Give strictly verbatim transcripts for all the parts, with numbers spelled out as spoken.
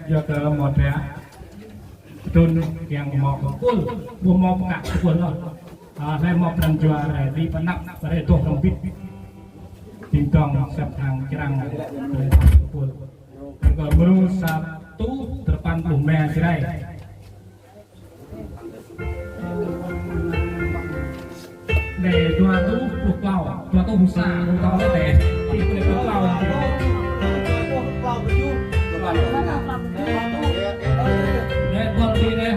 Yua kơ mâo drei trŭn kiăng mâo pơkŭl, ƀu mâo pơkă pơkŭl ôh. A, hlei mâo pran jua rai, bi pơnăp rai, dôk hrăm bĭt. Dĭng dŏng săp hăng črăng rai pơkŭl. Kơ mrô sa êtuh dua păn êtuh mă Jrai. Leh dua êtuh pluh tlâo, dua êtuh pluh sa, pluh tlâo leh leh. Ti pluh tlâo. Leh bŏl ti leh.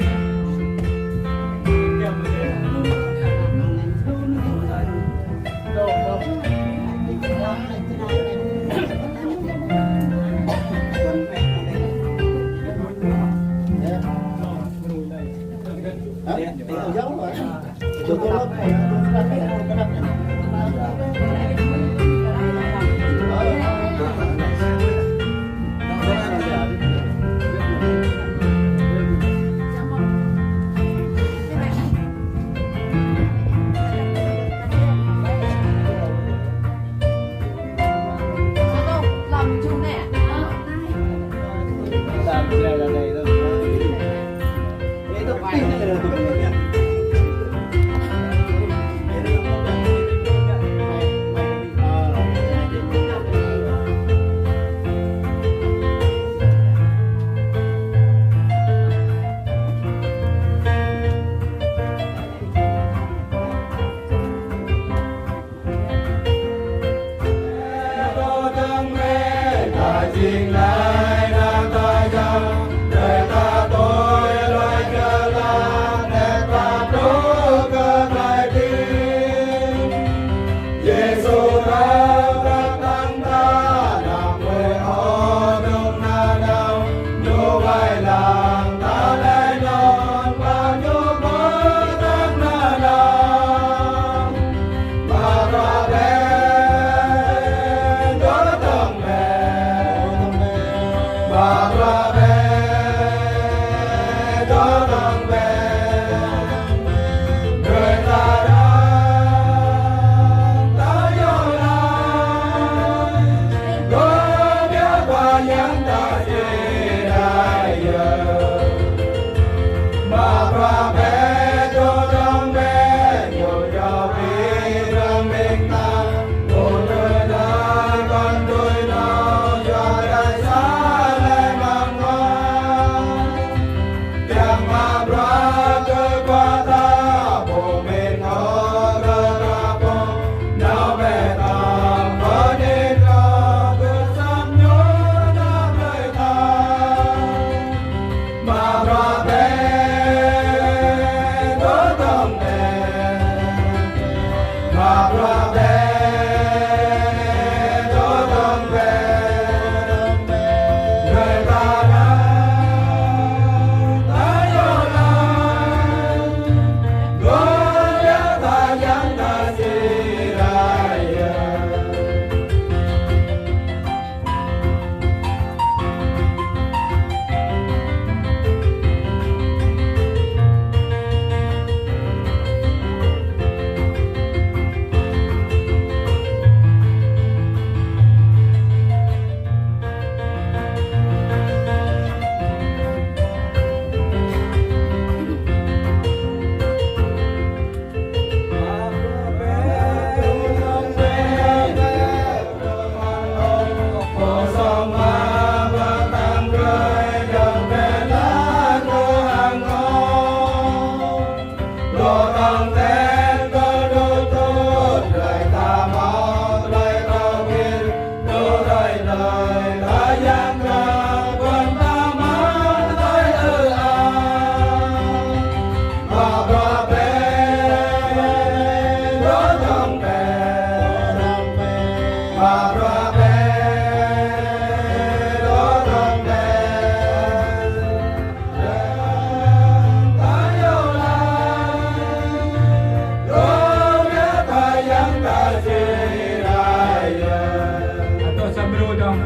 Atâo sa mrô dơ̆ng.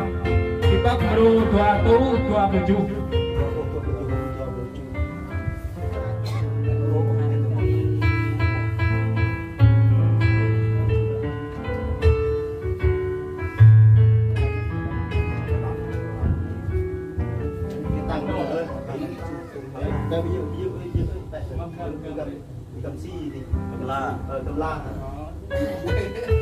Êbat mrô dua êtuh dua pluh kjuh. Ơ, ƀu djŏ, ƀu djŏ, ƀu djŏ, ƀu djŏ, ƀu djŏ, ƀu djŏ, ƀu djŏ, ƀu djŏ, ƀu djŏ, ƀu djŏ, ƀu djŏ, ƀu djŏ, ƀu djŏ, ƀu djŏ,